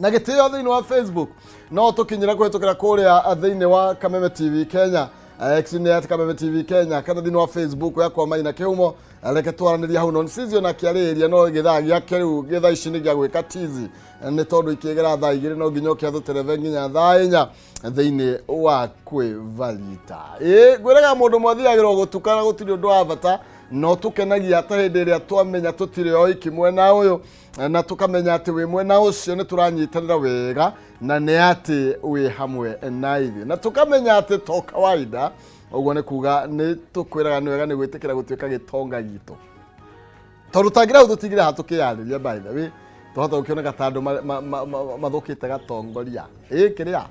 Na gĩtĩo thĩinĩ wa Facebook no tũkinyĩre kũhĩtũkĩra kũrĩa thĩinĩ wa Kameme TV Kenya, X nĩ at Kameme TV Kenya, kana thĩinĩ wa Facebook yakwa Maina Kĩhumo. Reke twaranĩria hau non-season akĩarĩrĩria no gĩthaa gĩake rĩu gĩthaa ici nĩ gĩa gwĩka tizi, nĩ tondũ ikĩgera thaa 2 no nginya ũke atũtereve nginya thaa 4 thĩinĩ wa kwĩvalita. Ĩ ngwĩraga mũndũ mwathiagĩrwo gũtukana, gũtirĩ ũndũ wa bata no tũkenagia ta hĩndĩ ĩrĩa twamenya tũtirĩ oiki mwena ũyũ, na tũkamenya atĩ wĩ mwena ũcio nĩ tũranyitanĩra wega, na nĩ atĩ wĩ hamwe na ithuĩ, na tũkamenya atĩ to kawaida. Ũguo nĩ kuga nĩ tũkwĩraga nĩ wega nĩ gwĩtĩkĩra gũtuĩka gĩtonga gitũ, tondũ tangĩra hau tũtigire ha tũkĩyarĩria. By the way, tũhota gũkĩoneka ta andũ mathũkĩte gatongoria ĩ kĩrĩa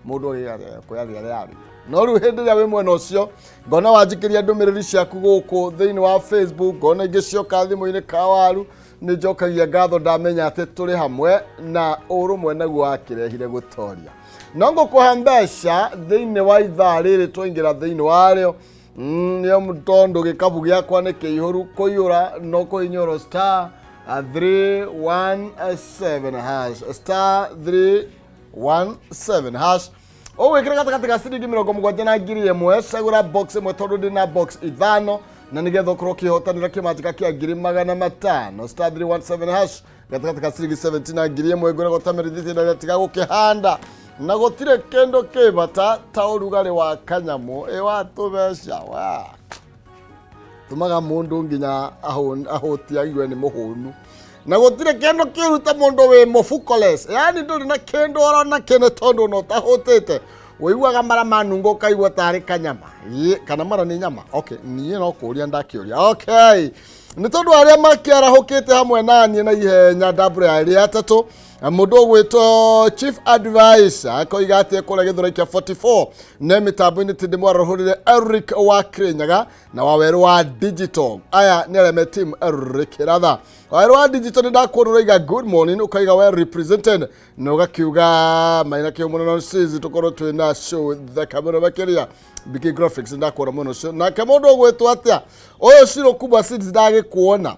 mũndũ kwĩyaria rĩarĩ. No rĩu hĩndĩ ĩrĩa wĩ mwena ũcio, ngona wanjikĩria ndũmĩrĩri ciaku gũkũ thĩinĩ wa Facebook, ngona ingĩ cioka thimũ-inĩ kawaru, nĩ njokagia ngatho ndamenya atĩ tũrĩ hamwe na ũrũmwe naguo wakĩrehire gũtoria. No ngũkũhe mbeca thĩinĩ wa ithaa rĩrĩ twaingĩra thĩinĩ warĩo, nĩ tondũ gĩkabu gĩakwa nĩ kĩihũru kũiyũra. No kũhinyũrwo *317 hash, *317 hash, ũgwĩkĩra gatagatĩ ga ciringi 70 na 1000. Cagũra box ĩmwe, tondũ ndĩ na box ithano, na nĩgetha ũkorwo ũkĩhotanĩra kĩmanjĩka kĩa 500,000. *317 hash, gatagatĩ ga ciringi 70 na 1000. Ngũragwo tamerithĩtie na tiga gũkĩhanda, na gũtirĩ kĩndũ kĩ bata ta ũrugarĩ wa kanyamũ ĩ wa tũbeca wa tũmaga mũndũ nginya ahũtie aigue nĩ mũhũnu, na gũtirĩ kĩndũ kĩũru ta mũndũ wĩ mũfukoles, yaani ndũrĩ na kĩndũ orona kĩne, tondũ ona ũtahũtĩte ũiguaga mara manungo ũkaigua tarĩ kanyama. Ĩ, kana mara nĩ nyama. Okay, niĩ no kũũria ndakĩũria. Okay, nĩ tondũ arĩa makĩarahũkĩte hamwe na niĩ na ihenya, ndambũra ya rĩa atatũ, mũndũ ũgwĩtwo Chief Advisor akoiga atĩ kũrĩa Gĩthũrai kĩa 44 ne mĩtambo-inĩ tindĩ mwarahũrĩre Eric wa Kĩrĩnyaga na Wawerũ wa Digital. Aya nĩ arĩa me team Eric Ratha. Wawerũ wa Digital, nĩ ndakuona ũraiga good morning, ũkaiga well represented, na ũgakiuga Maina Kĩhumo na Sisi tũkorwo twĩna show thaka mũno makĩria. BK Graphics, ndakuona mũno ũcio. Nake mũndũ ũgwĩtwo atĩa ũyũ, Ciro Kubwa Seeds, ndagĩkuona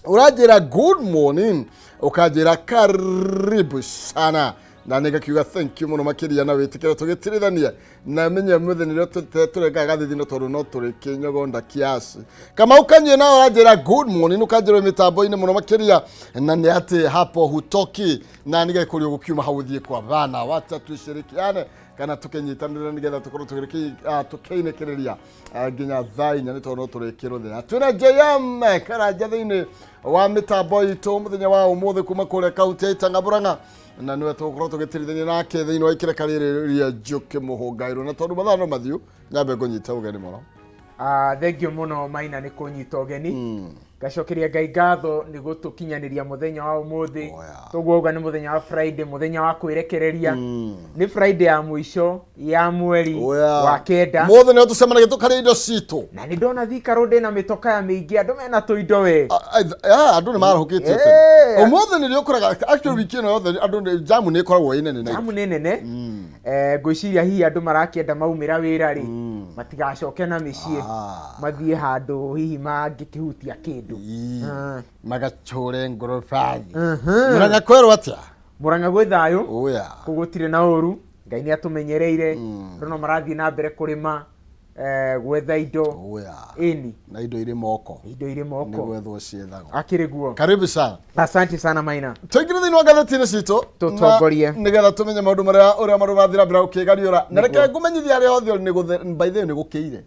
ũranjĩra good morning, ũkanjĩra karibu sana, na nĩ ngakiuga thank you mũno makĩria, na wĩtĩkĩre tũgĩtirithania na menye mũthenya ũrĩa tũrekaga gathithino, tondũ no tũrĩkĩnyogonda kiasi. Kamau Kanyue nawe ũranjĩra good morning, ũkanjĩra wĩ mĩtambo-inĩ mũno makĩria, na nĩ atĩ hapo hutoki, na nĩ gĩkũrio gũkiuma hau ũthiĩ kwa bana. Wacha tushirikiane kana tũkĩnyitanĩra nĩgetha tũkorwo tũkĩinĩkĩrĩria nginya thaa 4, nĩ tondũ no tũrĩkĩrwo thĩna. Twĩna JM Karanja thĩinĩ wa mĩtambo itũ mũthenya wa ũmũthĩ kuma kũrĩa kaunti ya Itanga Mũrang'a, na nĩwe tũgũkorwo tũgĩtirithania nake thĩinĩ wa ikĩreka rĩrĩ rĩa Njũkĩ Mũhũngairwo. Na tondũ mathaa no mathiũ, nyambe ngũnyite ũgeni mũno. Ah, thank you mũno Maina nĩ kũnyita ũgeni. Ngacokeria Ngai ngatho nĩ gũtũkinyanĩria mũthenya wa ũmũthĩ. Toguo auga nĩ mũthenya wa Friday, mũthenya wa kwĩrekereria. Nĩ Friday ya mũico ya mweri wa kenda. Mũthĩ nĩo tũcemanagia tũkarĩa indo citũ. Na nĩ ndona Thika Road ĩna mĩtoka ya mĩingĩ, andũ mena tũindo we. Andũ nĩ marahũkĩtie tene ũmũthĩ. Nĩrĩo ũkoraga actually wiki ĩno yothe andũ jamu nĩ ĩkoragwo ĩ nene. Jamu nĩ nene. Ngwĩciria hihi andũ marakĩenda maumĩra wĩra rĩ, matigacoke na mĩciĩ, mathiĩ handũ hihi mangĩkĩhutia kĩndũ. Magacũre ngorobathi. Mũrang'a kwerwo atĩa? Mũrang'a gwĩ thayũ. Kũu gũtirĩ na ũru, Ngai nĩ atũmenyereire. Andũ no marathiĩ na mbere kũrĩma, gwetha indo. Ĩni. Na indo irĩ moko. Indo irĩ nĩ moko. Gwethwo ciethagwo. Akĩrĩ guo. Karibu sana. Asante sana Maina. Tũingĩre thĩinĩ wa ngathĩti-inĩ citũ. Tũtongorie. Na nĩgetha tũmenye maũndũ marĩa ũrĩa maũndũ marathiĩ na mbere gũkĩgariũra. Na reke ngũmenyithie arĩa othe nĩ by the way nĩ gũkĩire.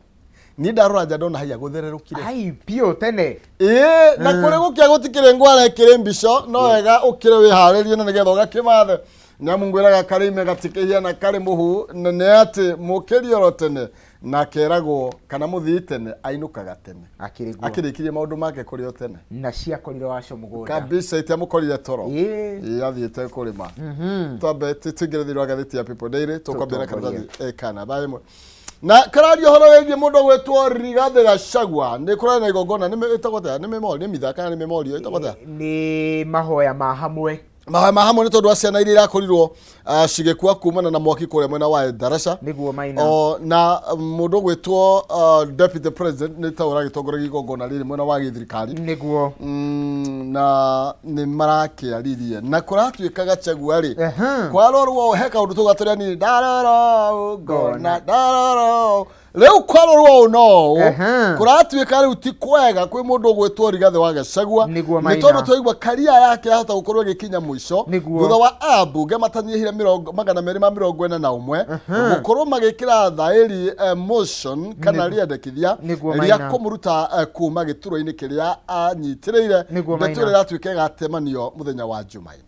Niĩ ndarora nja ndona haiya gũthererũkire. Ai biũ tene. Ĩĩ, na kũrĩ gũkĩa gũtikĩrĩ ngwara ĩkĩrĩ mbico. No wega ũkĩre wĩharĩrie na nĩgetha ũgakĩmathe, nĩamu ngwĩraga karĩime gatikĩhiana karĩ mũhu, na nĩ atĩ mũkĩri oro tene na keragwo kana mũthii tene ainũkaga tene. Akĩrĩ guo. Akĩrĩkirie maũndũ make kũrĩ o tene. Na ciakorire waco mũgũnda. Kabisa, itiamũkorire toro. Ĩĩ, athiĩte kũrĩma. Twambe tũingĩre thĩinĩ wa ngathĩti ya People Daily. Tũkwambia na karatathi kana ba ĩmwe na kararia ũhoro wĩgiĩ mũndũ ũgwĩtwo Rigathĩ Gachagua. Nĩ kũrarĩ na igongona, nĩ ĩtagwo atĩa, nĩ memorial, nĩ mitha kana nĩ memorial, ĩtagwo atĩa? Nĩ mahoya ma hamwe. Mahoya ma hamwe nĩ tondũ wa ciana iria irakorirwo cigĩkua kumana na mwaki kũrĩa mwena wa Ndarasha. Nĩguo, Maina. O, na mũndũ ũgwĩtwo deputy president nĩ ta ũragĩtongoragia igongona rĩrĩ mwena wa gĩthirikari. Na nĩ marakĩaririe na kũratuĩka Gachagua rĩ, kwarorwo he kaũndũ tũga tũrĩa nini ndarora ũũ, ngona ndarora ũũ. Rĩu kwarorwo ũũ no ũũ, kũratuĩka rĩu ti kwega kwĩ mũndũ ũgwĩtwo Rigathĩ wa Gachagua, Nĩguo, nĩ Maina. tondũ twaigua karia yake yahota gũkorwo ĩgĩkinya mũico thutha wa ambunge matanyihire 241 gũkorwo magĩkĩra thaĩri motion kana rĩendekithia Nĩguo, rĩa Maina. kũmũruta kuma gĩturwa-inĩ kĩrĩa anyitĩrĩire. Nĩguo, Ndeto Maina. ĩrĩa ĩratuĩka ĩgatemanio mũthenya wa Jumaine.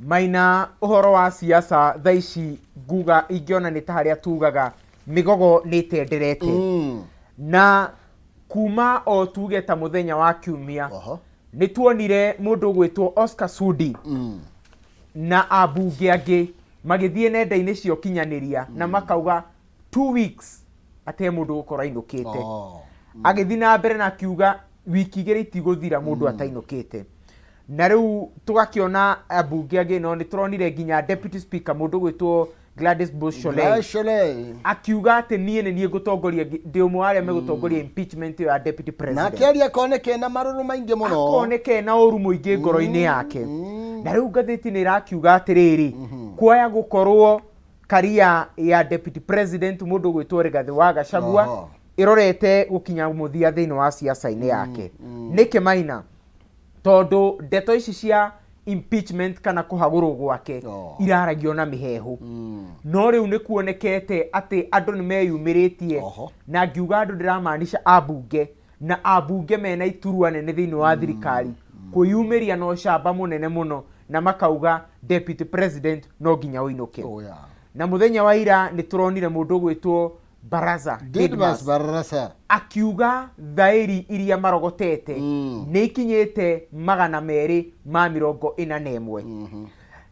Maina, ũhoro wa siasa thaa ici nguga ingĩona nĩ ta harĩa tugaga mĩgogo nĩ ĩtenderete. Na kuma o tuge ta mũthenya wa kiumia, nĩ tuonire mũndũ ũgwĩtwo Oscar Sudi na ambunge angĩ magĩthiĩ nenda-inĩ cia ũkinyanĩria na makauga 2 weeks ate mũndũ gũkorwo ainũkĩte. Agĩthiĩ na mbere na akiuga wiki 2 itigũthira mũndũ atainũkĩte. Na rĩu tũgakĩona ambunge angĩ, no nĩ tũronire nginya deputy speaker, mũndũ ũgwĩtwo Gladys Bush Shollei, Shollei. akiuga atĩ niĩ nĩ niĩ ngũtongoria, ndĩ ũmwe wa arĩa megũtongoria impeachment ĩyo ya deputy Na president. akĩaria koneke na marũrũ maingĩ mũno. Akoneke na ũru mũingĩ ngoro-inĩ yake. Na rĩu ngathĩti nĩ ĩrakiuga atĩrĩrĩ, kwaya gũkorwo karia ya deputy president, mũndũ ũgwĩtwo Rigathĩ wa Gachagua, ĩrorete gũkinya mũthia thĩinĩ wa siasa-inĩ yake. Nĩkĩ, Maina? Tondũ ndeto ici cia impeachment kana kũhagũrwo gwake iraragio na mĩhehu, no rĩu nĩ kuonekete atĩ andũ nĩ meyumĩrĩtie. Na ngiuga andũ ndĩramaanisha ambunge, na ambunge mena iturwa nene thĩinĩ wa thirikari, kwĩyumĩria na ũcamba mũnene mũno na makauga deputy president no nginya ũinũke. Oh, yeah. Na mũthenya wa ira nĩ tũronire mũndũ ũgwĩtwo Baraza Didmas Didmas Barasa akiuga thaĩri iria marogotete nĩ ikinyĩte 241,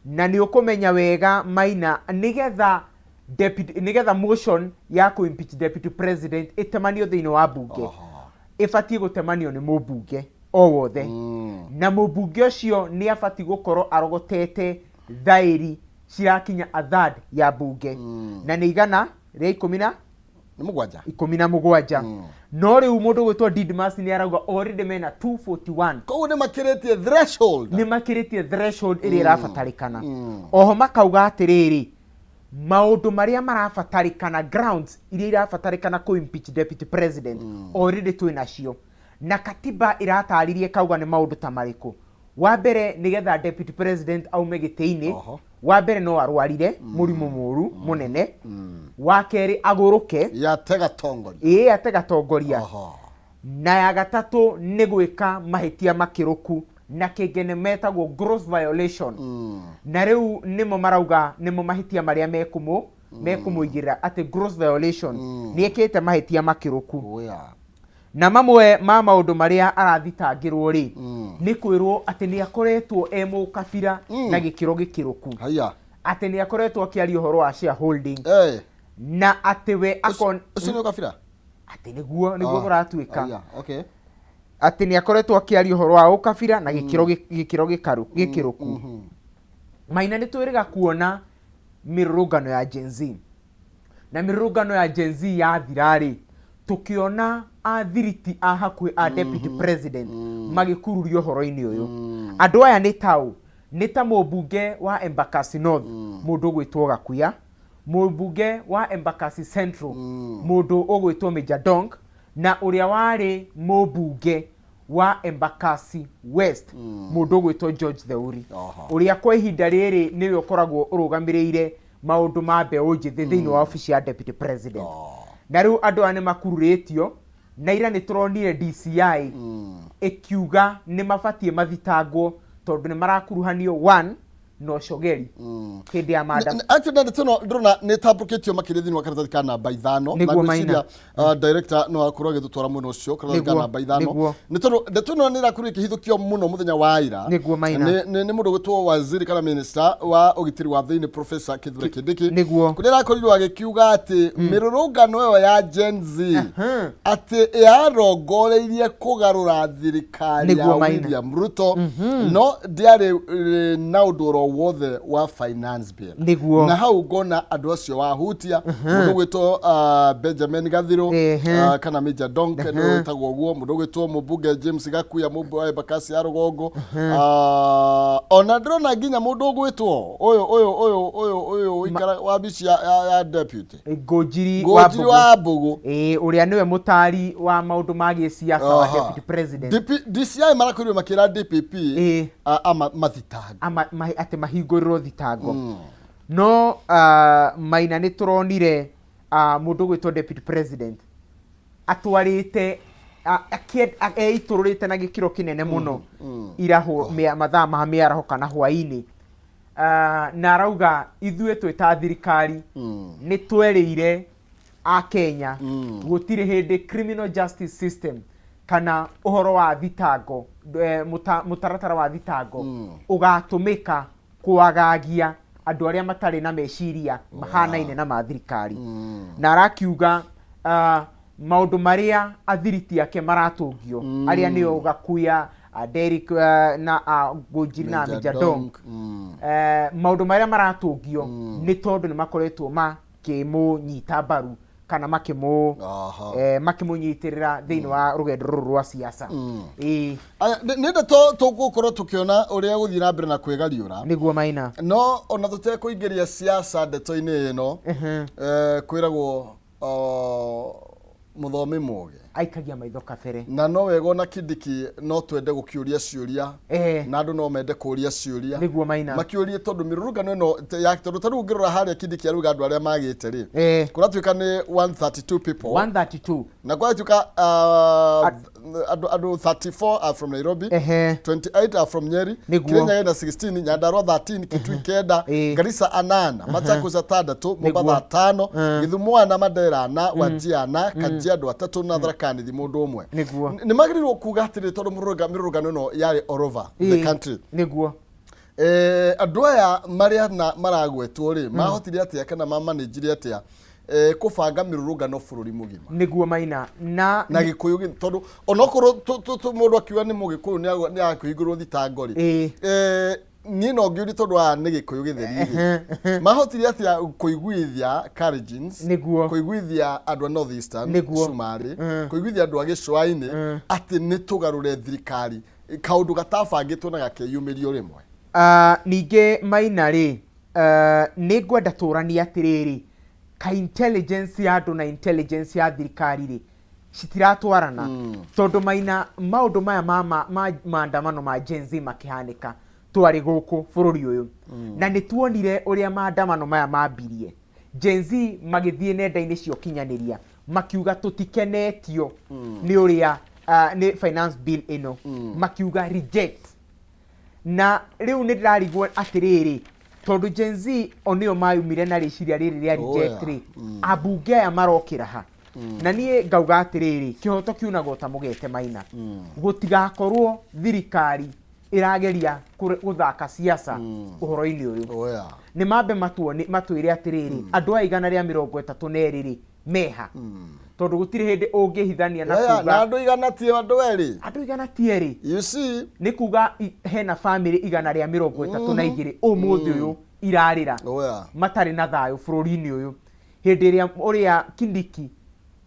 na nĩ ũkũmenya wega, Maina, nĩgetha deputy, nĩgetha motion ya kũ impeach deputy president ĩtemanio thĩinĩ wa mbunge, ĩbatiĩ gũtemanio nĩ mũmbunge o wothe, na mũmbunge ũcio nĩ abatiĩ gũkorwo arogotete thaĩri cirakinya a third ya mbunge, na nĩ igana rĩa ikũmi na nĩ mũgwanja. 17. No rĩu mũndũ ũgwĩtwo Didmas nĩ arauga already mena 241. Koguo nĩ makĩrĩtie threshold. Nĩ makĩrĩtie threshold ĩrĩa ĩrabatarĩkana. Oho makauga atĩrĩrĩ, maũndũ marĩa marabatarĩkana, grounds iria irabatarĩkana kũ impeach deputy president, already twĩ nacio, na katiba ĩratarĩria ĩkauga nĩ maũndũ ta marĩkũ. Wa mbere, nĩgetha deputy president aume gĩtĩ-inĩ, wa mbere no arwarire mũrimũ mũru mũnene, wa kerĩ agũrũke, yatega tongoria, ĩĩ, ategatongoria, na ya gatatũ nĩ gwĩka mahĩtia makĩrũku, na kĩngene metagwo gross violation. Na rĩu nĩmo marauga nĩmo mahĩtia marĩa mekũmũigĩrĩra, atĩ gross violation, nĩ ekĩte mahĩtia makĩrũku. Oh, yeah. Na mamwe ma maũndũ marĩa arathitangĩrwo rĩ, nĩ kwĩrwo atĩ nĩ akoretwo e mũkabira na gĩkĩro gĩkĩrũku, Haya. atĩ nĩ akoretwo akĩaria ũhoro wa shareholding, na atĩ we akon Ũcio nĩ ũkabira? Atĩ nĩguo kũratuĩka. Haya, okay. Atĩ nĩ akoretwo akĩaria ũhoro wa ũkabira na gĩkĩro gĩkĩrũku. Maina, nĩ twĩrĩga kuona mĩrũrũngano ya Gen Z, na mĩrũrũngano ya Gen Z yathira-rĩ, tũkĩona athiriti a hakuhĩ a deputy president magĩkururio ũhoro-inĩ ũyũ. Andũ aya nĩ taũ? Nĩ ta mũmbunge wa Embakasi North, mũndũ ũgwĩtwo Gakuya, mũmbunge wa Embakasi Central, mũndũ ũgwĩtwo Major Donk, na ũrĩa warĩ mũmbunge wa Embakasi West, mũndũ ũgwĩtwo George Theuri, ũrĩa kwa ihinda rĩrĩ nĩwe ũkoragwo ũrũgamĩrĩire maũndũ ma mbeũ njĩthĩ thĩinĩ wa obici ya deputy president. Na rĩu andũ aya nĩ makururĩtio, na ira nĩ tũronire DCI ĩkiuga nĩ mabatiĩ mathitangwo tondũ nĩ marakuruhanio one Na ũcogeri hĩndĩ ya maandamano. Actually, ndeto ĩno ndĩrona nĩ ĩtambũrũkĩtio makĩria thĩinĩ wa karatathi ka namba 5. Na Nĩguo, ngwĩciria director no akorwo agĩtũtwara mwena ũcio, karatathi ka namba 5, nĩ tondũ ndeto ĩno nĩ ĩrakorirwo ĩkĩhithũkio mũno mũthenya wa ira Nĩguo, Maina. Nĩ mũndũ ũgwĩtwo waziri kana minister wa ũgitĩri wa thĩinĩ, Professor Kithure Kindiki, kũrĩa arakorirwo agĩkiuga atĩ mĩrũrũngano ĩyo ya Gen Z atĩ yarongoreirie kũgarũra thirikari ya Maina. William Ruto, no ndĩarĩ na ũndũ oro wothe wa finance bill. Na hau ngona andũ acio wahutia, mũndũ ũgwĩtwo Benjamin Gathiro, kana Major Donk nĩ wĩtagwo ũguo, mũndũ ũgwĩtwo mũmbunge James Gakuya, mũmbunge wa Embakasi ya rũgongo, ona ndĩrona nginya mũndũ ũgwĩtwo ũyũ ũyũ ũyũ ũyũ ũyũ ũikara wabici ya deputy. Ngũnjiri wa Ngũnjiri wa Mbũgũ. Ĩĩ, ũrĩa nĩwe mũtari wa maũndũ ma gĩsiasa wa deputy president. DP, DCI marakorirwo makĩra DPP mathitanga atĩ mahingũrĩrwo thitango, no Maina, nĩ tũronire mũndũ ũgwĩtwo deputy president atwarĩte eitũrũrĩte na gĩkĩro kĩnene mũno iraho mathaa ma mĩaraho kana hwaĩ-inĩ, na arauga ithuĩ twĩ ta thirikari nĩ twerĩire a Kenya gũtirĩ hĩndĩ criminal justice system kana ũhoro wa thitango, mũtaratara wa thitango ũgatũmĩka kwagagia andũ arĩa matarĩ na meciria mahanaine na ma thirikari. Na arakiuga maũndũ marĩa athiriti ake maratũngio, arĩa nĩo Gakuya, Derek, na Ngũnjiri na Major Major Donk. Donk, maũndũ marĩa maratũngio nĩ tondũ nĩ makoretwo makĩmũnyita mbaru kana makĩmũ makĩmũnyitĩrĩra thĩinĩ wa rũgendo rũrũ rwa siasa. Ĩĩ. Aya, nĩ ndeto tũgũkorwo tũkĩona ũrĩa gũthiĩ na mbere na kwĩgariũra. Nĩguo, Maina. No ona tũtekũingĩria siasa ndeto-inĩ ĩno, kwĩragwo mũthomi mũgĩ aikagia maitho kabere. Na no wega ona Kindiki no twende gũkĩũria ciũria, na andũ no mende kũũria ciũria. Nĩguo, Maina. Makĩũrie tondũ mĩrũrũngano ĩno ya tondũ ta rĩu ũngĩrora harĩa Kindiki arauga andũ arĩa magĩte rĩ, kũratuĩka nĩ 132 people. 132. Na kũratuĩka andũ 34 are from Nairobi, 28 are from Nyeri, Kirinyaga ina 16, Nyandarua 13, Kitui 9, Garissa 8, Machakos 6, Mombatha 5, Githumo 4, Mandera 4, Wajir 4, Kajiado 3 na Tharaka Nithi mũndũ ũmwe. Nĩ magĩrĩirwo kuga atĩrĩ, tondũ mĩrũrũngano ĩno yarĩ all over the country, andũ aya marĩa na maragwetwo rĩ, mahotire atĩa kana mamanĩnjire atĩa kũbanga mĩrũrũngano bũrũri mũgima? Nĩguo, Maina, na Na gĩkũyũ tondũ onokorwo mũndũ akiuga nĩ mũgĩkũyũ nĩ akũhingũrwo thitango rĩ, niĩ no ngĩũrie, tondũ aya nĩ gĩkũyũ gĩtheri rĩ, mahotire atĩa kũiguithia Kalenjins, kũiguithia andũ a North Eastern, Cumarĩ, kũiguithia andũ a gĩcũa-inĩ atĩ nĩ tũgarũre thirikari, kaũndũ gatabangĩtwo na gakĩyumĩrio rĩmwe? Ningĩ Maina rĩ, nĩ ngwenda tũranie atĩrĩrĩ, ka intelligence ya andũ na intelligence ya thirikari rĩ, citiratwarana, tondũ Maina, maũndũ maya ma maandamano ma Gen Z makĩhanĩka, twarĩ gũkũ bũrũri ũyũ na nĩ tuonire ũrĩa maandamano maya mambirie. Gen Z magĩthiĩ nenda-inĩ cia ũkinyanĩria makiuga tũtikenetio nĩ ũrĩa nĩ finance bill ĩno, makiuga reject. Na rĩu nĩ ndĩrarigwo atĩrĩrĩ, tondũ Gen Z o nĩo mayumire na rĩciria rĩrĩ rĩa reject rĩ, ambunge aya marokĩra ha? Na niĩ ngauga atĩrĩrĩ, kĩhoto kiunagwo ta mũgete, Maina. Gũtigakorwo thirikari ĩrageria gũthaka siasa ũhoro-inĩ ũyũ. Nĩ mambe matuone, matwĩre atĩrĩrĩ, andũ aya 132 rĩ, meha? Tondũ gũtirĩ hĩndĩ ũngĩhithania na Na kuga andũ 100 ti andũ 2. Andũ 100 ti 2. You see. Nĩ kuga hena bamĩrĩ 132 ũmũthĩ ũyũ irarĩra matarĩ na thayũ bũrũri-inĩ ũyũ, hĩndĩ ĩrĩa ũrĩa Kindiki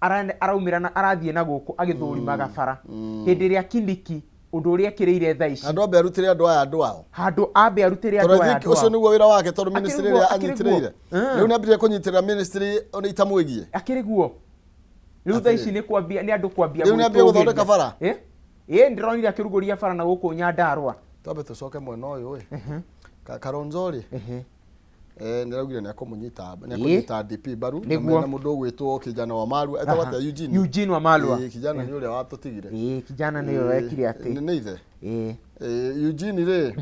araumĩra na arathiĩ na gũkũ agĩthũrimaga bara, hĩndĩ ĩrĩa Kindiki ũndũ ũrĩa ekĩrĩire thaa ici. Andũ ambe arutĩre andũ aya andũ ao. Handũ ambe arutĩre tondũ andũ I aya think andũ ũcio ao. Nĩguo wĩra wake, tondũ ministry Akĩrĩ guo, ĩrĩa akĩrĩ anyitĩrĩire guo. Rĩu nĩ ambire kũnyitĩrĩra ministry ona itamwĩgiĩ. Akĩrĩ guo rĩu thaa ici nĩ kwambia nĩ andũ kwambia Rĩu nĩ ambia gũthondeka gwĩtũgĩria. bara? Ĩ ndĩronire akĩrugũria bara na gũkũ Nyandarũa. Twambe tũcoke mwena ũyũ ĩ. Kalonzo rĩ, nĩ araugire nĩ akũmũnyita, nĩ akũnyita DP mbaru na mena mũndũ ũgwĩtwo kijana wa Marua etagwo atĩa, Eugene. Eugene Wamalwa. Ĩ, kijana nĩ ũrĩa watũtigire. Ĩ, kijana nĩwe wekire atĩ Nĩ ithe. Ĩ. Eugene rĩ,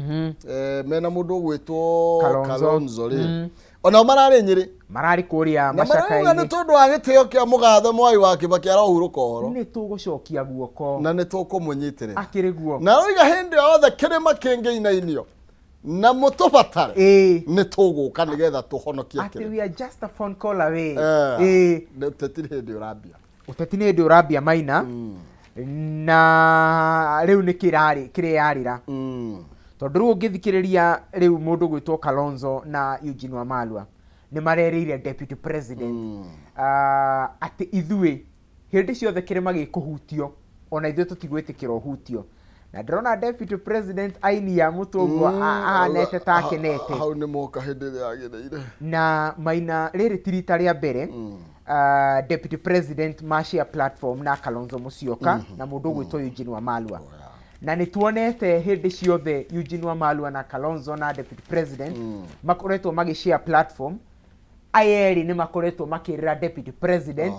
mena mũndũ ũgwĩtwo Kalonzo. Kalonzo rĩ, onao mararĩ Nyĩrĩ Mararĩ kũrĩa na marauga nĩ macakainĩ. tondũ wa gĩtĩo kĩa mũgathe Mwai wa Kibaki arohurũka ũhoro. Nĩ tũgũcokia guoko. Na nĩ tũkũmũnyitĩrĩra. Akĩrĩ guo. Na aroiga hĩndĩ yothe kĩrĩma kĩngĩinainio na mũtũbatare, nĩ tũgũka nĩgetha tũhonokie Atĩ kĩrĩma. we are just a phone call away. Nĩ ũteti hĩndĩ ũrambia. Ũteti nĩ hĩndĩ ũrambia, Maina, na rĩu nĩ kĩrarĩ kĩreyarĩra, tondũ rĩu ũngĩthikĩrĩria rĩu mũndũ gwĩtwo Kalonzo na Eugene Wamalwa nĩ marerĩire deputy president atĩ ithuĩ hĩndĩ ciothe kĩrĩma gĩkũhutio ona ithuĩ tũtigwĩtĩkĩra ũhutio, na ndĩrona deputy president ainia mũtwe ũguo ahanete ta akenete. Hau nĩ moka hĩndĩ ĩrĩa yagĩrĩire. Na Maina, rĩrĩ ti rita rĩa mbere deputy president ma share platform na Kalonzo Musyoka na mũndũ ũgwĩtwo Eugene Wamalwa, na nĩ tuonete hĩndĩ ciothe Eugene Wamalwa na Kalonzo na deputy president makoretwo magĩ share platform. Aya erĩ nĩ makoretwo makĩrĩra deputy president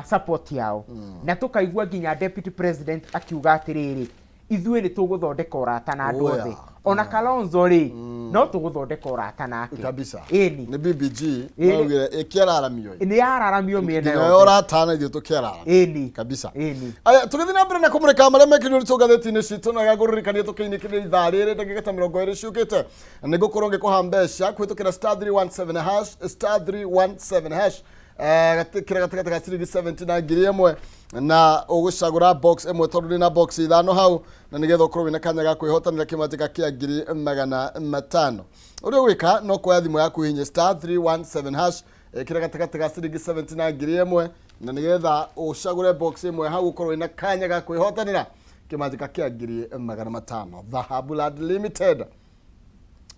support yao, na tũkaigua nginya deputy president akiuga atĩrĩrĩ, ithuĩ nĩ tũgũthondeka ũrata na andũ othe, ona Kalonzo rĩ, no tũgũthondeka ũrata nake. Kabisa. Ĩni. Nĩ BBG. Ĩni. Maugire ĩkĩararamio. Nĩ yararamio mĩena nginya yothe. ũratana ithuĩ tũkĩararama. Ĩni. Kabisa. Ĩni. Aya, tũgĩthiĩ na mbere na kũmũrĩka marĩa mekĩrirwo ũritũ ngathĩti-inĩ citũ, na gakũririkania tũkĩinĩkĩrĩria ithaa rĩrĩ ndagĩka ta 20 ciũkĩte nĩ ngũkorwo ngĩkũha mbeca kũhĩtũkĩra *317 hash, *317 hash. Kĩrĩa gatagatĩ ga ciringi 70 na 1000, na ũgũcagũra box ĩmwe tondũ ndĩ box ithano hau, na nĩgetha ũkorwo wĩna kanya ga kwĩhotanĩra kĩmanjĩka kĩa 500,000. Ũrĩa ũgwĩka no kuoya thimũ yaku, hihinye *317 hash, ĩkĩra gatagatĩ ga ciringi 70 na 1000, na nĩgetha ũcagũre box ĩmwe hau ũkorwo wĩna kanya ga kwĩhotanĩra kĩmanjĩka kĩa 500,000. Dhahabu Land Limited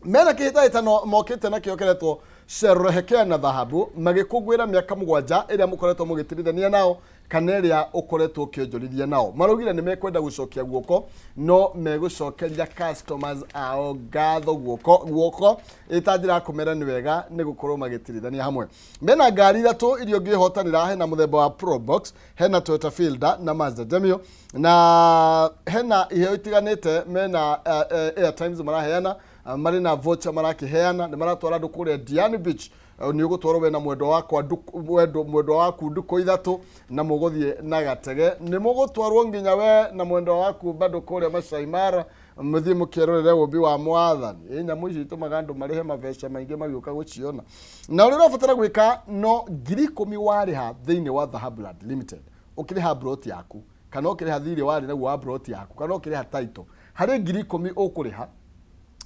mena kĩhĩtahĩtano mokĩte nakĩo kĩretwo Sherehekea na Dhahabu, magĩkũngũĩra mĩaka 7 ĩrĩa mũkoretwo mũgĩtirithania nao kana ĩrĩa ũkoretwo ũkĩonjorithia nao. Maraugire nĩ mekwenda gũcokia guoko, no megũcokeria customers ao ngatho guoko guoko ĩta njĩra ya kũmera nĩ wega nĩ gũkorwo magĩtirithania hamwe. Mena ngari ithatũ iria ũngĩhotanĩra: hena mũthemba wa Probox, hena Toyota Fielder na Mazda Demio, na hena iheo itiganĩte. Mena airtimes maraheana, marĩ na voucher marakĩheana, nĩ maratwara andũ kũrĩa Diani Beach. Nĩ ũgũtwarwo we na mwendwa wakwa mwendwa waku ndukũ 3, na mũgũthiĩ na gatege. Nĩ mũgũtwarwo nginya we na mwendwa waku bado kũrĩa Masai Mara, mũthiĩ mũkĩrorere ũmbi wa mwathani. Ĩ nyamũ icio itũmaga andũ marĩhe mabeca maingĩ magĩũka gũciona, na ũrĩa ũrabatara gwĩka no 10,000 warĩha thĩinĩ wa Dhahabu Land Limited, ũkĩrĩha broti yaku kana ũkĩrĩha thirĩ warĩ naguo wa broti yaku kana ũkĩrĩha title, harĩ 10,000 ũkũrĩha,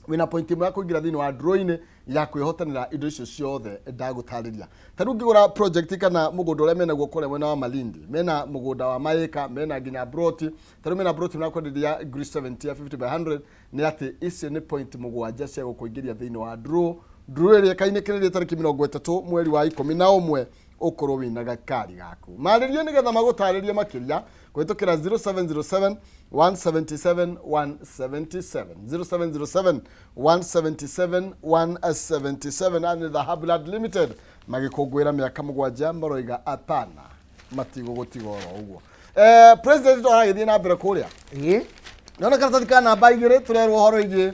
wĩna point ĩmwe ya kũingĩra thĩinĩ wa draw-inĩ ya kwĩhotanĩra indo icio ciothe ndagũtarĩria. Ta rĩu ngĩgũra project kana mũgũnda ũrĩa menaguo kũrĩa mwena wa Malindi, mena mũgũnda wa maĩka, mena nginya broti. Ta rĩu mena broti marakwenderia ngiri 70 ya 50 by 100. Nĩ atĩ icio nĩ point 7 cia gũkũingĩria thĩinĩ wa draw, draw ĩrĩa ĩkainĩkĩrĩria tarĩki 30 mweri wa 11, ũkorwo wĩna gakari gaku. Marĩrie nĩgetha magũtarĩrie makĩria kũhĩtũkĩra 0707 177 177, 0707 177 177. Nĩ Dhahabu Land Limited magĩkũngũĩra mĩaka 7, maroiga apana, matigũgũtiga oro ũguo. President ndo aragĩthiĩ na mbere kũrĩa. Nona karatathi ka namba 2 tũrerwo ũhoro wĩgiĩ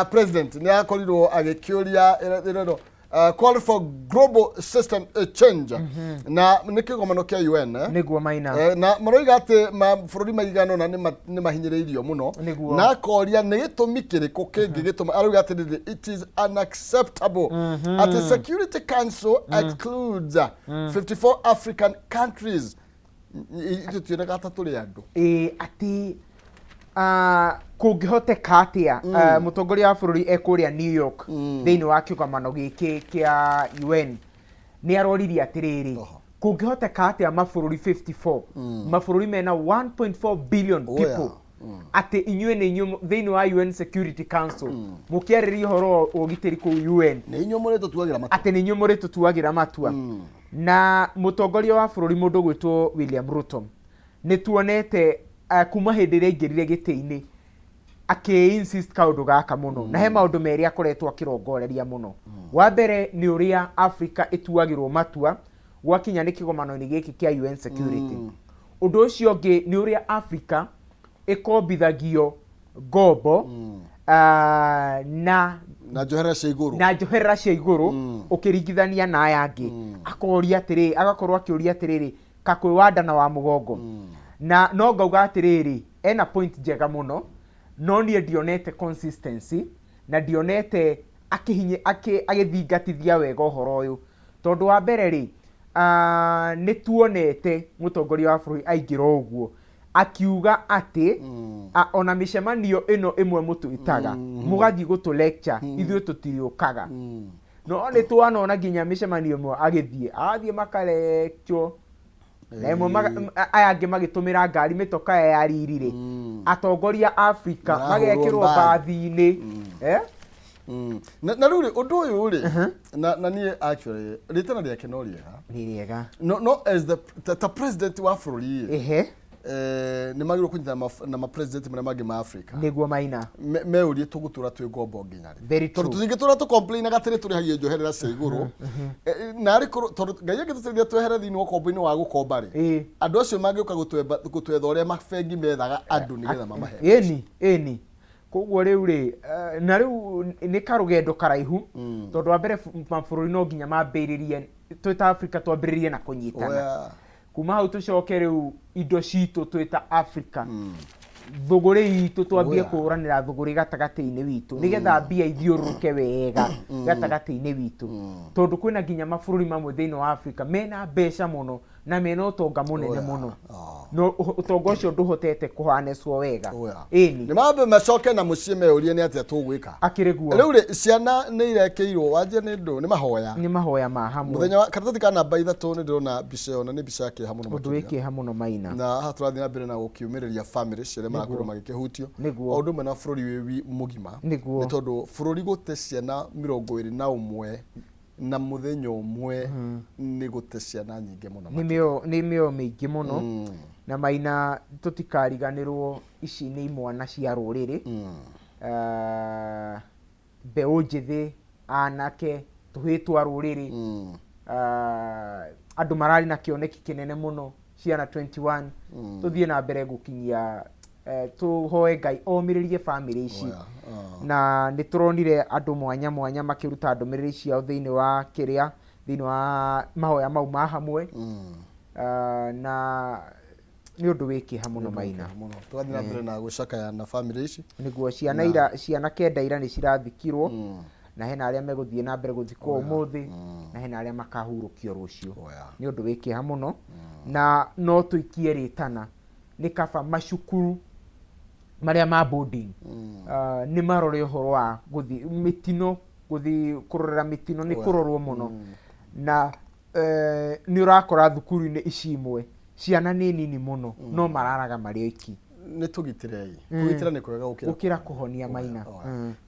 president nĩ akorirwo agĩkĩũria ĩrerwo call for global system change, na nĩ kĩgomano kĩa UN, eh? Nĩguo, Maina. Na maroiga atĩ mabũrũri maigana ũna nĩ mahinyĩrĩirio mũno. Na akoria nĩ gĩtũmi kĩrĩkũ kĩngĩ gĩtũma, arauga atĩrĩrĩ, it is unacceptable atĩ Security Council excludes 54 African countries. Ithuĩ tionekaga ta tũrĩ andũ. Ĩ atĩ kũngĩhoteka atĩa mũtongoria wa bũrũri ekũrĩa New York thĩinĩ wa kĩgomano gĩkĩ kĩa UN nĩ aroririe atĩrĩrĩ, kũngĩhoteka atĩa mabũrũri 54, mabũrũri mena 1.4 billion people, atĩ inyuĩ nĩ inyuĩ thĩinĩ wa UN Security Council mũkĩarĩria ũhoro wa ũgitĩri kũu UN, nĩ inyuĩ mũrĩ tũtuagĩra matua, atĩ nĩ inyuĩ mũrĩ tũtuagĩra matua. Na mũtongoria wa bũrũri mũndũ gwĩtwo William Ruto nĩ tuonete kuma hĩndĩ ĩrĩa aingĩrire gĩtĩ-inĩ akĩ insist kaũndũ gaka mũno, na he maũndũ merĩ akoretwo akĩrongoreria mũno. Wa mbere nĩ ũrĩa Africa ĩtuagĩrwo matua gwakinya nĩ kĩgomano-inĩ gĩkĩ kĩa UN Security. Ũndũ ũcio ũngĩ nĩ ũrĩa Africa ĩkombithagio. Ngombo na Na njoherera cia igũrũ. Na njoherera cia igũrũ ũkĩringithania na aya angĩ. Akoria atĩrĩ, agakorwo akĩũria atĩrĩrĩ, kakwĩ wa nda na wa mũgongo. Na no ngauga atĩrĩrĩ, ena point njega mũno, no niĩ ndionete consistency na ndionete akĩhinye agĩthingatithia wega ũhoro ũyũ, tondũ wa mbere rĩ, nĩ tuonete mũtongoria wa bũrũri aingĩra ũguo akiuga atĩ ona mĩcemanio ĩno ĩmwe mũtwĩtaga mũgathiĩ gũtũ lecture, ithuĩ tũtirĩũkaga. No nĩ twanona nginya mĩcemanio ĩmwe agĩthiĩ, agathiĩ makarekwo na ĩmwe aya angĩ magĩtũmĩra ngari mĩtoka ya riri rĩ, atongoria a Afrika Marahũrwo magekĩrwo mbathi. mbathi-inĩ. Eh? Na rĩu rĩ, ũndũ ũyũ rĩ, na niĩ actually rĩtana rĩake no rĩega. Nĩ rĩega. No as the ta president wa bũrũri rĩ, nĩ magĩrĩirwo kũnyitana na ma president marĩa mangĩ ma Africa. Nĩguo, Maina. Meurie tũgũtũra twĩ ngombo nginya rĩ? Very Tondũ true. tũtingĩtũra tũ complainaga atĩ nĩ tũrĩhagio njoherera cia igũrũ. Na arĩ korwo tondũ Ngai angĩtũteithia twehere thĩinĩ wa ũkombo-inĩ wa gũkomba rĩ, andũ acio mangĩũka gũtwetha ũrĩa mabengi methaga andũ nĩgetha mamahe. Ĩni, koguo rĩu rĩ, na rĩu nĩ karũgendo karaihu, tondũ wa mbere mabũrũri no nginya mambĩrĩrie, twĩ ta Africa twambĩrĩrie na kũnyitana. Kuma hau tũcoke rĩu indo citũ twĩ ta Africa, thũgũrĩ itũ twambie kũhũranĩra thũgũrĩ gatagatĩ-inĩ witũ, nĩgetha mbia ithiũrũrũke wega gatagatĩ-inĩ witũ, tondũ kwĩna nginya mabũrũri mamwe thĩinĩ wa Africa mena mbeca mũno na mena ũtonga mũnene mũno, no ũtonga ũcio ndũhotete kũhaneswo wega. Ĩni. Nĩ mambe macoke na mũciĩ meurie nĩ atĩa tũgwĩka. Akĩrĩ guo. Rĩu rĩ, ciana nĩ irekĩirwo wanjia nĩ ndũ nĩ mahoya. Nĩ mahoya ma hamwe. Mũthenya wa karatathi ka namba 3, nĩ ndĩrona mbica ĩyo na nĩ mbica ya kĩeha mũno Ũndũ makĩria. Wĩ kĩeha mũno, Maina. Na haha tũrathiĩ na mbere na gũkiumĩrĩria family ciarĩa marakorirwo magĩkĩhutio o ũndũ ũmwe na bũrũri wĩ mũgima, nĩ tondũ bũrũri gũte ciana 21 na mũthenya ũmwe nĩ gũte ciana nyingĩ mũno. Nĩ mĩoyo mĩingĩ mũno. Na Maina, tũtikariganĩrwo ici nĩ imwana cia rũrĩrĩ, mbeũ njĩthĩ, anake, tũhĩĩ twa rũrĩrĩ, andũ mararĩ na kĩoneki kĩnene mũno, ciana 21. Tũthiĩ na mbere gũkinyia, tũhoe Ngai omĩrĩrie bamĩrĩ ici. Na nĩ tũronire andũ mwanya mwanya makĩruta ndũmĩrĩri ciao thĩinĩ wa kĩrĩa, thĩinĩ wa mahoya mau ma hamwe. Na nĩ ũndũ wĩ kĩeha mũno, Maina. Mũno. Tũgathiĩ na mbere na gũcakaya na family ici. Nĩguo, ciana ira, ciana 9 ira nĩ cirathikirwo, na hena arĩa megũthiĩ na mbere gũthikwo ũmũthĩ, na hena arĩa makahurũkio rũciũ. Nĩ ũndũ wĩ kĩeha mũno, na no tũikie rĩtana, nĩ kaba macukuru marĩa ma boarding nĩ marore ũhoro wa gũthiĩ mĩtino, gũthiĩ kũrorera mĩtino nĩ kũrorwo mũno. Na nĩ ũrakora thukuru-inĩ ici imwe ciana nĩ nini mũno, no mararaga marĩ oiki. Nĩ tũgitĩrei, kũgitĩra nĩ kwega gũkĩra gũkĩra kũhonia, Maina.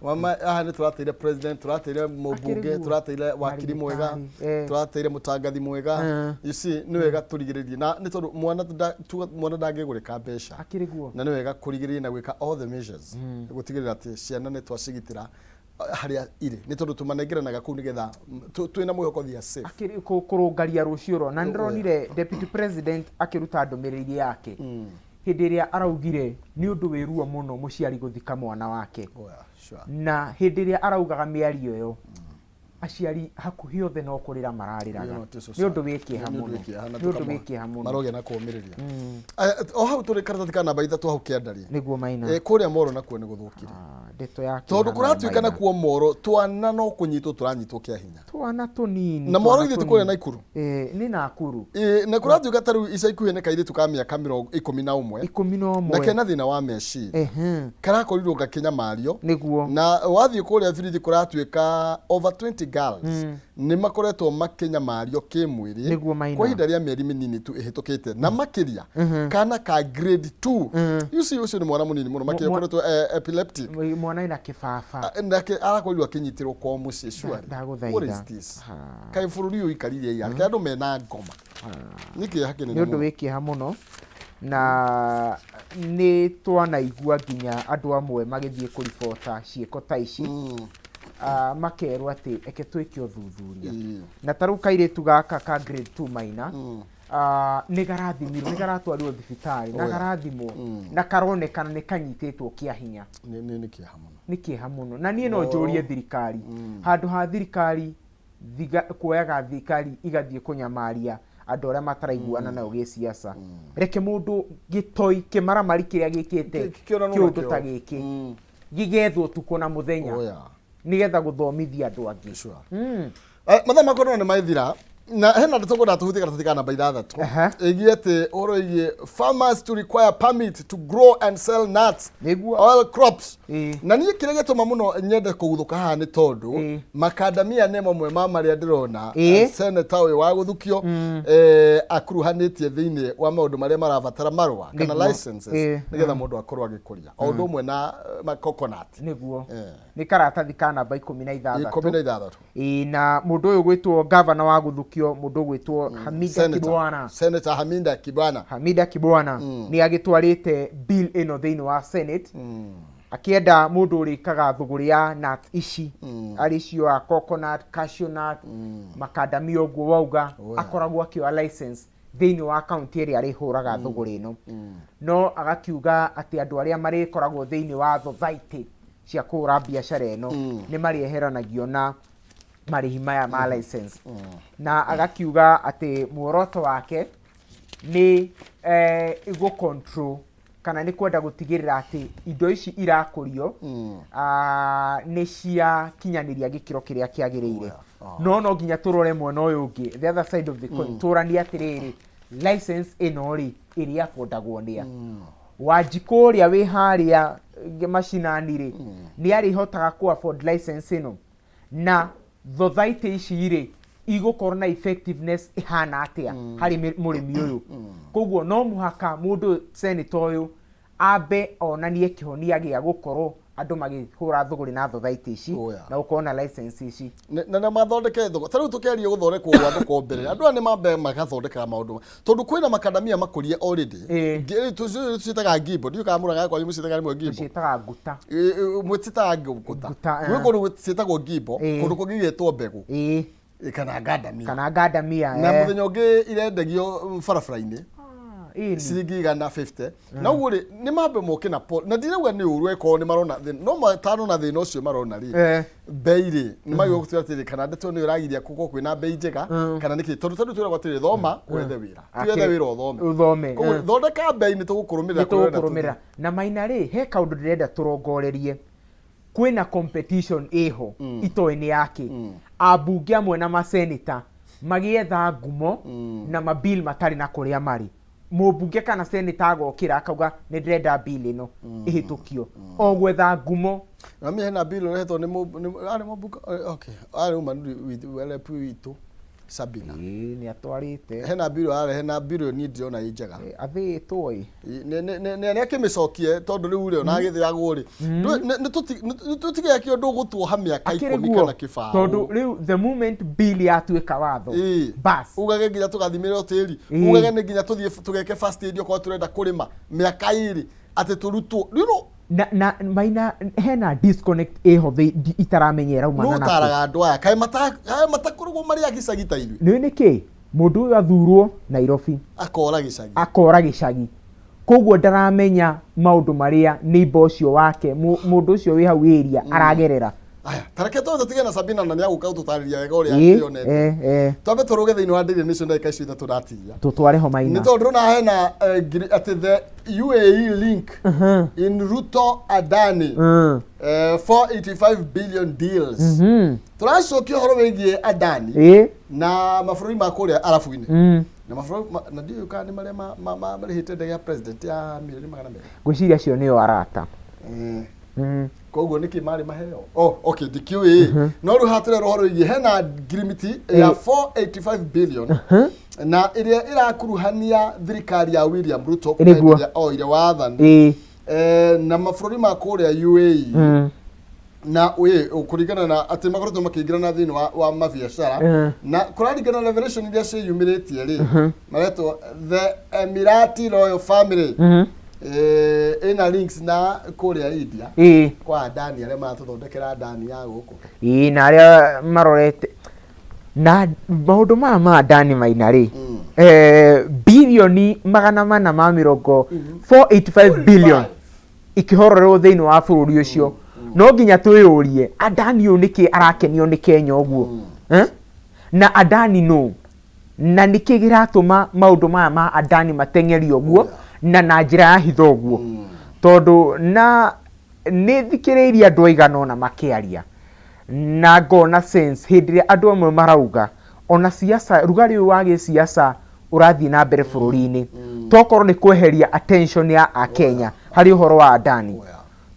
Mama, haha nĩ tũrateire president, tũrateire mũmbunge, Akĩrĩ guo. tũrateire wakiri mwega, Marigitari, tũrateire mũtangathi mwega. You see, nĩ wega tũrigĩrĩrie, na nĩ tondũ mwana ndangĩgũrĩka mbeca. Akĩrĩ guo. Na nĩ wega kũrigĩrĩria na gwĩka all the measures gũtigĩrĩra atĩ ciana nĩ twacigitĩra harĩa irĩ, nĩ tondũ tũmanengeranaga kũu nĩgetha twĩna mwĩhoko they are safe. Akĩrĩ kũrũngaria rũciũ ro. Na nĩndĩronire deputy president akĩruta ndũmĩrĩri yake hĩndĩ ĩrĩa araugire nĩ ũndũ wĩ ruo mũno mũciari gũthika mwana wake. Oh, yeah, sure. Na hĩndĩ ĩrĩa araugaga mĩario ĩyo, aciari hakuhĩ othe no kũrĩra mararĩraga. Nĩ ũndũ wĩ kĩeha Nĩ ũndũ mũno. wĩ kĩeha na Nĩ ũndũ wĩ kĩeha mũno. Marogĩa na kũũmĩrĩria. Aya, o hau tũrĩ karatathi ka namba 3 hau kĩanda rĩ, Nĩguo, Maina. Kũrĩa Moro nakuo nĩ gũthũkire. Ah, ndeto ya tondũ kĩeha nayo, kũratuĩka Maina. nakuo Moro twana no kũnyitwo tũranyitwo kĩa hinya. Twana tũnini. Na Moro twana ithuĩ ti tũnini. kũrĩa Naikuru? Nĩ Nakuru. Na kũratuĩka ta rĩu ica ikuhĩ nĩ kairĩtu ka mĩaka 11 11. Na kena thĩna wa meciria, karakorirwo gakĩnyamario. Na wathiĩ kũrĩa birithi kũratuĩka over 20 girls nĩ makoretwo makĩnyamario kĩmwĩrĩ Maina. kwa ihinda rĩa mĩeri mĩnini tu ĩhĩtũkĩte, na makĩria kana ka grade 2. You see, ũcio nĩ mwana mũnini mũno makĩria, ũkoretwo epileptic. Mwana ena kĩbaba. Nake arakorirwo akĩnyitĩrwo kwao mũciĩ, surely. Ndagũthaitha. What is this? Ha. Kaĩ bũrũri ũyũ ũikarire ia kaĩ andũ mena ngoma nĩ kĩeha kĩnene Nĩ ũndũ mũno. wĩ kĩeha mũno, na nĩ twanaigua nginya andũ amwe magĩthiĩ kũribota ciĩko ta ici, makerwo atĩ eke twĩke ũthuthuria. Na ta rĩu kairĩtu gaka ka grade 2, Maina. Nĩ garathimirwo, nĩ garatwarirwo thibitarĩ na garathimwo na karonekana nĩ kanyitĩtwo kĩa hinya. Nĩ kĩeha mũno. Nĩ kĩeha mũno, na niĩ no njũrie thirikari, handũ ha thirikari kuoyaga thirikari igathiĩ kũnyamaria andũ arĩa mataraiguana nayo gĩsiasa, reke mũndũ gĩtoi kĩmaramari kĩrĩa gĩkĩte Kĩonanwo kĩũndũ nakĩo. ta gĩkĩ gĩgethwo ũtukũ na mũthenya nĩgetha gũthomithia andũ angĩ. Sure. Mathaa makwa no nĩ maithira na hena ndeto ngwenda tũhutie karatathi ka namba 6 ĩgiĩ atĩ ũhoro ĩgiĩ farmers to require permit to grow and sell nuts, oil crops. Na niĩ kĩrĩa gĩatũma mũno nyende kũguthũka haha nĩ tondũ makandamia nĩ mamwe ma marĩa ndĩrona senator ũyũ wa gũthukio akuruhanĩtie thĩinĩ wa maũndũ marĩa marabatara marũa kana licenses nĩgetha mũndũ akorwo agĩkũria o ũndũ ũmwe na coconut. Nĩguo. Nĩ karatathi ka namba 16. 16. Ĩĩ, na mũndũ ũyũ gwĩtwo gavana wa gũthukio, mũndũ gwĩtwo Hamida Senator. Kibwana. Senator Hamida Kibwana. Hamida Kibwana nĩ agĩtwarĩte bill ĩno thĩinĩ wa Senate, akĩenda mũndũ ũrĩkaga thũgũrĩ ya nut ici, arĩ cio a coconut, cashew nut, makandamia ũguo wauga, akoragwo akĩoya license thĩinĩ wa kaunti ĩrĩa arĩhũraga thũgũrĩ ĩno. No agakiuga atĩ andũ arĩa marĩkoragwo thĩinĩ wa society cia kũhũra biacara ĩno nĩ marĩeheranagio na marĩhi maya ma license. Na agakiuga atĩ muoroto wake nĩ gũ control kana nĩ kwenda gũtigĩrĩra atĩ indo ici irakũrio nĩ ciakinyanĩria gĩkĩro kĩrĩa kĩagĩrĩire. No nginya tũrore mwena ũyũ ũngĩ, the other side of the coin, tũranie atĩrĩrĩ, license ĩno rĩ, ĩrĩa affordagwo nĩ a Wanjikũ ũrĩa wĩ harĩa macinani rĩ, nĩ arĩhotaga kũ afford license ĩno? Na society ici rĩ, igũkorwo na effectiveness ĩhana atĩa harĩ mũrĩmi ũyũ? Koguo no mũhaka mũndũ senator ũyũ ambe onanie kĩhonia gĩa gũkorwo andũ magĩhũra thũgũrĩ na society ici na gũkorwo na license ici. Na mathondeke thoko. Ta rĩu tũkĩaria gũthondekwo gwa thoko mbere, andũ aya nĩ mambe magathondekaga maũndũ, tondũ kwĩna makandamia makũrie already. Tũciĩtaga ngimbo, ndiũĩ kana mũrang'a kwanyu mũciĩtaga rĩmwe ngimbo. Tũciĩtaga nguta. Mwĩcitaga nguta. Nguta, Gwĩ kũndũ ciĩtagwo ngimbo, kũndũ kũngĩ igetwo mbegũ kana ngandamia. Kana ngandamia. Na mũthenya ũngĩ irendagio barabara-inĩ ciringi 150. Na ũguo rĩ, nĩ mambe moke na na ndirauga nĩ ũru ĩkorwo nĩ marona thĩna, no matanona thĩna ũcio marona rĩ, bei rĩ, nĩ magĩrĩirwo gũtua atĩrĩ, kana ndeto nĩ ĩragiria gũkorwo kwĩna bei njega kana nĩkĩ, tondũ twĩragwo atĩrĩ, thoma wethe wĩra, ti wethe wĩra ũthome. Ũthome. Koguo thondeka bei, nĩ tũgũkũrũmĩrĩra nĩ kũrĩa ũrenda. Tũgũkũrũmĩrĩra. Na Maina rĩ, he kaũndũ ndĩrenda tũrongorerie. Kwĩna competition ĩho itoĩ nĩ yake, ambunge amwe na maseneta magĩetha ngumo na mabill matarĩ na kũrĩa marĩ. Mũmbunge kana seneta agokĩra akauga nĩ ndĩrenda bill ĩno ĩhĩtũkio, o gwetha ngumo. Na mimi hena bill ũrehetwo nĩ arĩ mũmbunge, okay, arĩ uma rep witũ Sabina. Ĩĩ, nĩ atwarĩte. Hena bill arehe, na bill ĩyo niĩ ndirona ĩ njega. Athĩĩtwo ĩ. Nĩ akĩmĩcokie, tondũ rĩu rĩ, ona agĩthĩagwo rĩ, nĩ tũtige kĩũndũ gũtuoha mĩaka Akĩrĩ 10 guo kana 20. Tondũ rĩu the moment bill yatuĩka watho, bas. Ugage nginya tũgathimĩrwo tĩri, ugage nĩ nginya tũthiĩ tũgeke first aid okorwo tũrenda kũrĩma mĩaka 2 atĩ tũrutwo rĩu. Na Maina, hena disconnect ĩho itaramenya ĩraumana nũ nakũ. Ũtaraga andũ aya kaĩ matakoragwo marĩ a gĩcagi ta ithuĩ? Nĩ nĩkĩ mũndũ ũyũ athurwo Nairobi akora gĩcagi? Akora gĩcagi, koguo ndaramenya maũndũ marĩa neighbor ũcio wake, mũndũ ũcio wĩ hau area aragerera. Aya, tareke twambe tũtige na Sabina, na nĩagũka gũtũtarĩria wega ũrĩa akĩonete. Twambe tũrũge thĩinĩ wa Daily Nation ndagĩka icio 3 ndatigia. Tũtware ho, Maina. Nĩ tondũ ndĩrona hena atĩ the UAE link in Ruto Adani 485 billion deals. Tũracokia ũhoro wĩgiĩ Adani na mabũrũri ma kũrĩa Arabu-inĩ na mabũrũri na ndiũĩ kana nĩ marĩa marĩhĩte ndege ya president ya mirioni 200. Ngwĩciria acio nĩo arata. Koguo nĩkĩ marĩ maheo? Oh, okay, ndikĩũĩ, no rĩu haha tũrera ũhoro wĩgiĩ hena ngirimiti ya 485 billion na ĩrĩa ĩrakuruhania thirikari ya William Ruto kuma Nĩguo. hĩndĩ ĩrĩa oire wathani na mabũrũri ma kũrĩa UAE na ĩ kũringana na atĩ makoretwo makĩingĩrana thĩinĩ wa mabiacara na kũraringana na revelation iria ciĩyumĩrĩtie rĩ, maretwo the Emirati royal family ĩna links na kũrĩa India kwa Adani arĩa maratũthondekera Adani ya gũkũ. Ĩĩ, na arĩa marorete na maũndũ maya ma Adani, Maina rĩ. Bilioni 485, 485 billion ikĩhororerwo thĩinĩ wa bũrũri ũcio. No nginya twĩyũrie, Adani ũyũ nĩkĩ arakenio nĩ Kenya ũguo? Eh? Na Adani nũ, na nĩkĩ gĩratũma maũndũ maya ma Adani mateng'erio ũguo na njĩra ya hitho ũguo? Tondũ na nĩ thikĩrĩirie andũ aigana ũna makĩaria na ngona sense hĩndĩ ĩrĩa andũ amwe marauga ona siasa, rugarĩ ũyũ wa gĩsiasa ũrathiĩ na mbere bũrũri-inĩ, tokorwo nĩ kweheria attention ya Akenya harĩ ũhoro wa Adani,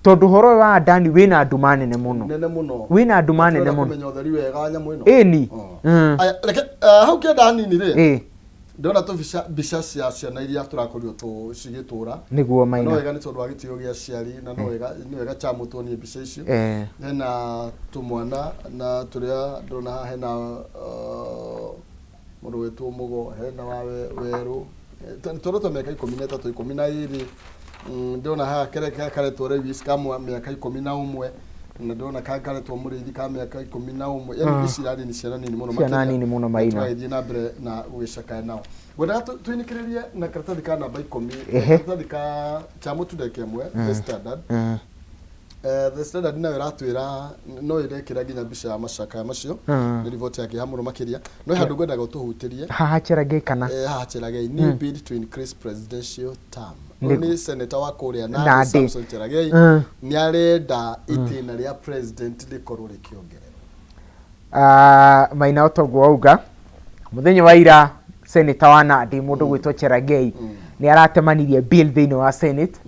tondũ ũhoro ũyũ wa Adani wĩna nduma nene mũno. Nene mũno. Wĩna nduma nene Tũrenda mũno. Kũmenya ũtheri wega wa nyamũ ĩno. Ĩni. Oh. Aya, reke hau kĩenda hanini rĩ, ndĩrona tũbica, mbica cia ciana iria tũrakorirwo cigĩtũra. Nĩguo. Na no Maina. wega nĩ tondũ wa gĩtĩo gĩa aciari, na no wega, nĩ wega chamutuonie mbica icio. Hena tũmwana na tũrĩa ndĩrona haha, hena mũndũ wetwo Mũgo, hena wa Werũ. Tũrĩa twa mĩaka 13, 12. Ndĩrona haha kere karetwo Lewis ka mĩaka 11, na ndĩrona kangĩ karetwo Mũrĩithi ka mĩaka 11. Yani ici irarĩ nĩ ciana nini mũno Ciana makĩria. nini mũno, Maina. Tũgagĩthiĩ na mbere na gũgĩcakaya nao. Ngwendaga tũinĩkĩrĩrie na karatathi ka namba 10, karatathi ka Chamũtu ndagĩka ĩmwe, The Standard. The Standard nayo ĩratwĩra no ĩrekĩra nginya mbica ya macakaya macio. Nĩ riboti ya kĩeha mũno makĩria, no he handũ ngwendaga ũtũhutĩrie. Haha Cherangei kana? Haha Cheragei, new bid to increase presidential term. Ũyũ nĩ senator wa kũrĩa Nandi, Nandi. Samson Cheragei, nĩ arenda itĩna rĩa president rĩkorwo rĩkĩongererwo. Ah, Maina, otoguo wauga, mũthenya wa ira senator wa Nandi, mũndũ gwĩtwo Cherangei, nĩ aratemanirie bill thĩinĩ wa Senate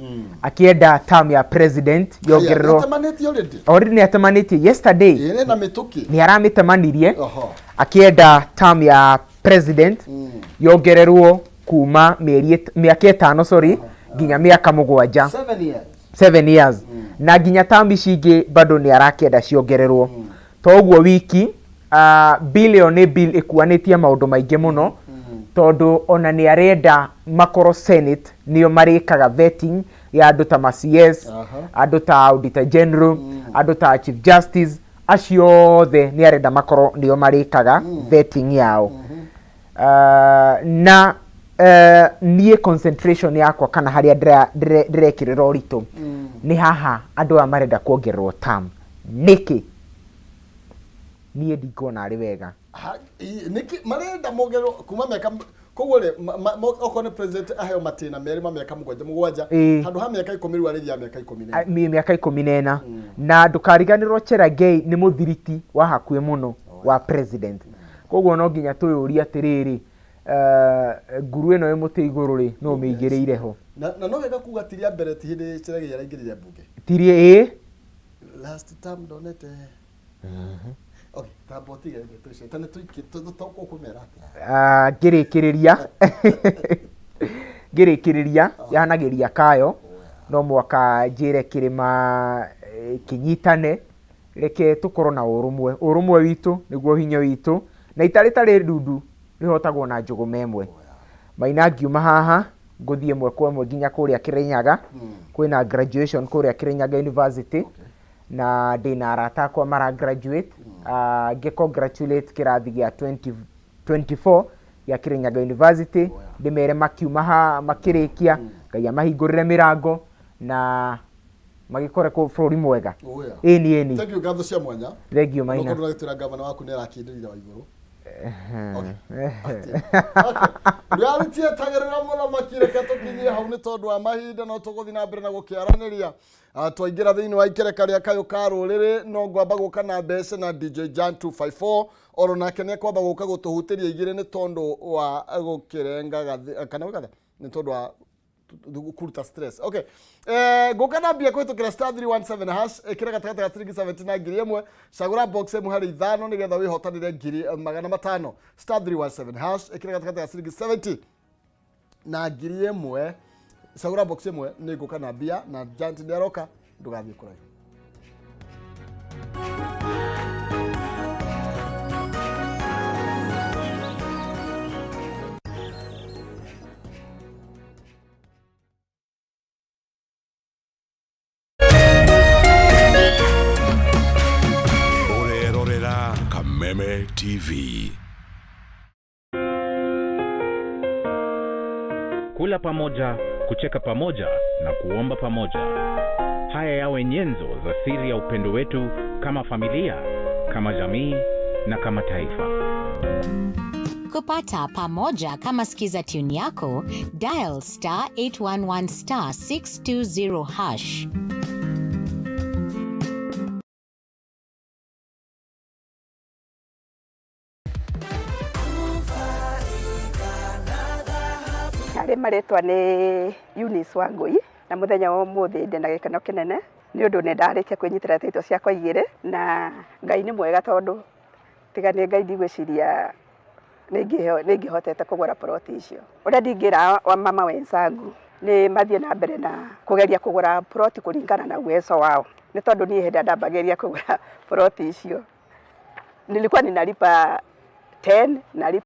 akĩenda term ya president yongererwo. Nĩatemanĩtie already? Already nĩ atemanĩtie yesterday. Ĩĩ, na mĩtũkĩ. Nĩ aramĩtemanirie akĩenda term ya president yongererwo kuma mĩeri mĩaka 5, sorry, nginya mĩaka 7. 7 years. 7 years. Na nginya term ici ingĩ bado nĩ arakĩenda ciongererwo. To ũguo wiki, bill ĩyo nĩ bill ĩkuanĩtie maũndũ maingĩ mũno, tondũ ona nĩ arenda makorwo Senate nĩo marĩkaga vetting ya andũ ta ma CS, andũ ta Auditor General, andũ ta Chief Justice, acio othe nĩ arenda makorwo nĩo marĩkaga vetting yao. Na niĩ concentration yakwa kana harĩa ndĩrekĩrĩra ũritũ nĩ haha andũ aya marenda kuongererwo term nĩkĩ. Niĩ ndikuona arĩ wega. Nĩkĩ marenda mongererwo kuma mĩaka, koguo rĩ, okorwo nĩ president aheo matĩna merĩ ma mĩaka 7 7, handũ ha mĩaka 10, rĩu arĩthiaga mĩaka 14. Mĩaka 14. Na ndũkariganĩrwo Cherangei nĩ mũthiriti wa hakuhĩ mũno wa president, koguo no nginya twĩyũrie atĩrĩrĩ, nguru ĩno ĩ mũtĩ igũrũ rĩ, no mĩigĩrĩire ho? Na no wega kuga ti rĩa mbere, ti hĩndĩ Cheragei araingĩrire mbunge. Tirie, ĩ. Last term ndonete. Okay, tamba ũtige ndeto icio, ta nĩ tũikie tũkũmera atĩa? Ah, ngĩrĩkĩrĩria yanagĩria kayo, no mwaka njĩre kĩrĩma kĩnyitane, reke tũkorwo na ũrũmwe. Ũrũmwe witũ nĩguo hinya witũ, na ita rĩtarĩ ndundu rĩhotagwo na njũgũma ĩmwe. Maina, ngiuma haha ngũthiĩ ĩmwe kwa ĩmwe nginya kũrĩa Kĩrĩnyaga. Kwĩna graduation kũrĩa Kĩrĩnyaga University, na ndĩna arata akwa mara graduate. Ngĩ congratulate kĩrathi gĩa 2024 gĩa Kĩrĩnyaga University, ndĩmere makiuma ha makĩrĩkia, Ngai amahingũrĩre mĩrango na magĩkore kũ bũrũri mwega. Ĩni, ĩni. Thank you, ngatho cia mwanya. Thank you, Maina. Okorwo ndũragĩtwĩra gavana waku nĩ arakĩndĩrire wa igũrũ. Reality etagĩrĩra mũno makireke tũkinyie hau nĩ tondũ wa mahinda, no tũgũthiĩ na mbere na gũkĩaranĩria. Twaingĩra thĩinĩ wa ikereka rĩa kayũ ka rũrĩrĩ, no ngwamba gũka na mbeca na DJ Jan 254, oro nake nĩ ekwamba gũka gũtũhutĩria igĩrĩ nĩ tondũ wa gũkĩrenga gathĩ kana gwĩka atĩa? Nĩ tondũ wa kuruta stress. Okay, ngũka na mbia kũhĩtũkĩra *317 hash, ĩkĩra gatagatĩ ga ciringi 70 na 1000, cagũra box ĩmwe harĩ ithano nĩgetha wĩhotanĩre 500,000. *317 hash, ĩkĩra gatagatĩ ga ciringi 70 na 1000, cagũra box ĩmwe. Nĩ ngũka na mbia na Giant nĩ aroka, ndũgathiĩ kũraihu. Ũrerorera Kameme TV. Kula pamoja, kucheka pamoja na kuomba pamoja. Haya yawe nyenzo za siri ya upendo wetu kama familia, kama jamii na kama taifa. Kupata pamoja kama skiza tune yako, dial star 811 star 620 hash. Harĩ marĩtwa nĩ Eunice Wangũi, na mũthenya wa ũmũthĩ ndĩ na gĩkeno kĩnene nĩ ũndũ nĩ ndarĩkia kwĩnyitĩra title ciakwa igĩrĩ, na Ngai nĩ mwega tondũ tiga nĩ Ngai ndigwĩciria nĩ ingĩhotete kũgũra plot icio. Ũrĩa ndingĩra wamama wenzangu nĩ mathiĩ na mbere na kũgeria kũgũra plot kũringana na uwezo wao, nĩ tondũ niĩ hĩndĩ ĩrĩa ndambagĩrĩria kũgũra plot icio nilikuwa ninalipa 10 nalipa